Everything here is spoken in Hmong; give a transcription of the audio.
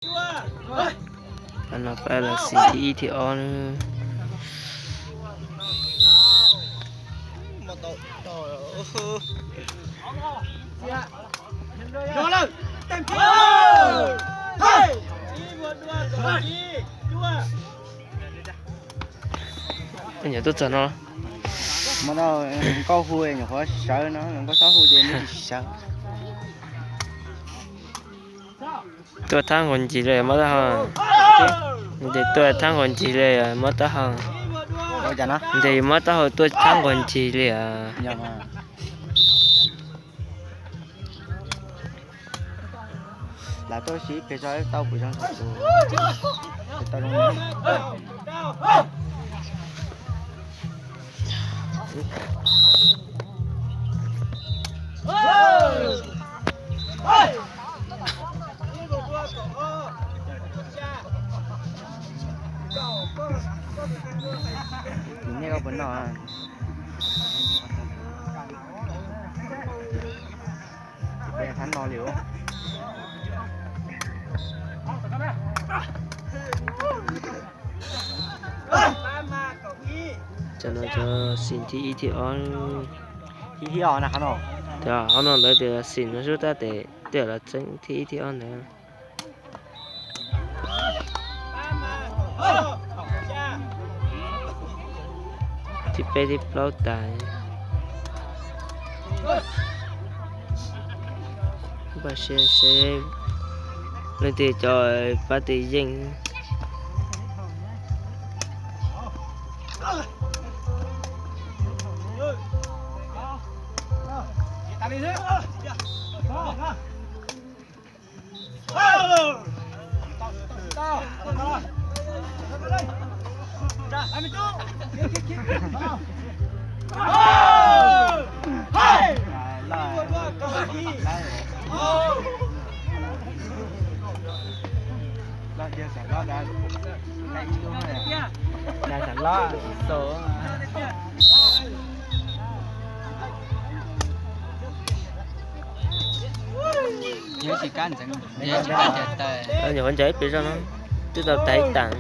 Tam no pab lawv xim thib ib thib ob na. Nyuam tuaj txog no. Nkauj hu nyuam qhuav sawv no, nkauj txhob hu ces nws tsis sawv. Tuaj thab nquag ncig li mob taub hau. Ntes tuaj thab nquag ncig li mob taub hau. Ntes mob taub hau tuaj thab nquag ncig li. Lam tuaj sib peg tso tau pum zoo tau zoo. Nej koj puas noj? Tab no li. Tam no xim thib ib thib ob. Thib ib thib ob na qhov no. Qhov no lawv tias xim no xub tab tes tej zaum los txeeb thib ib thib ob ntawd. Thib peb thib plaub tas. Npaj siab seb leej twg cov pab twg yeej. Nyuam qhuav ncaim ib pliag zog no twb tau tag ib tag.